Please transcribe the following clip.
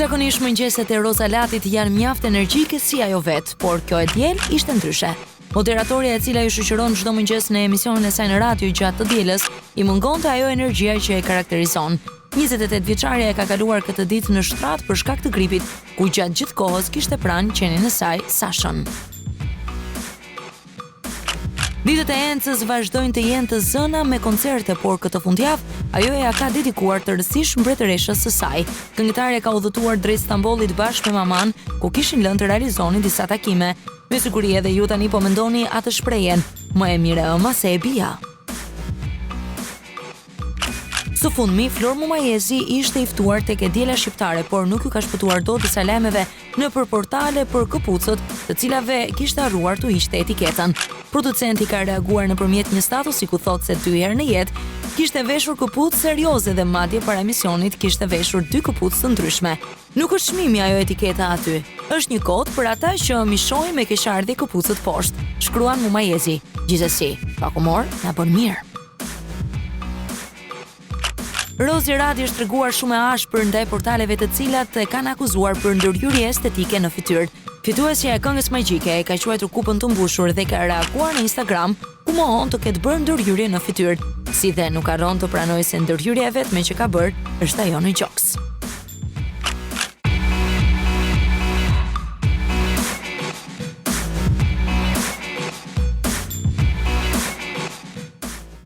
Zakonisht mëngjeset e Roza Latit janë mjaft energjike si ajo vetë, por kjo e diel ishte ndryshe. Moderatorja e cila ju shoqëron çdo mëngjes në emisionin e saj në radio gjatë të dielës, i mungonte ajo energjia që e karakterizon. 28 vjeçarja e ka kaluar këtë ditë në shtrat për shkak të gripit, ku gjatë gjithë kohës kishte pranë qenin e saj, Sashën. Ditët e Encës vazhdojnë të jenë të zëna me koncerte, por këtë fundjavë ajo ia ka dedikuar tërësisht mbretëreshës së saj. Këngëtarja ka udhëtuar drejt Stambollit bashkë me mamanë, ku kishin lënë të realizonin disa takime. Me siguri edhe ju tani po mendoni atë shprehjen, më e mirë e ëma se e bija. Së fundmi, Flor Mumajesi ishte i ftuar tek E Diela Shqiptare, por nuk iu ka shpëtuar dot disa lajmeve nëpër portale për këpucët, të cilave kishte harruar t'u hiqte etiketën. Producenti ka reaguar nëpërmjet një statusi ku thotë se dy herë në jetë kishte veshur këpucë serioze dhe madje para emisionit kishte veshur dy këpucë të ndryshme. Nuk është çmimi ajo etiketa aty. Është një kod për ata që m'i shohin me keqardhje këpucët poshtë, shkruan Mumajesi. Gjithsesi, pak humor na bën mirë. Rozi Radi është treguar shumë e ashpër ndaj portaleve të cilat e kanë akuzuar për ndërhyrje estetike në fytyrë. Fituesja e këngës magjike e ka quajtur kupën të mbushur dhe ka reaguar në Instagram, ku mohon të ketë bërë ndërhyrje në fytyrë, si dhe nuk harron të pranojë se ndërhyrja e vetme që ka bërë është ajo në gjoks.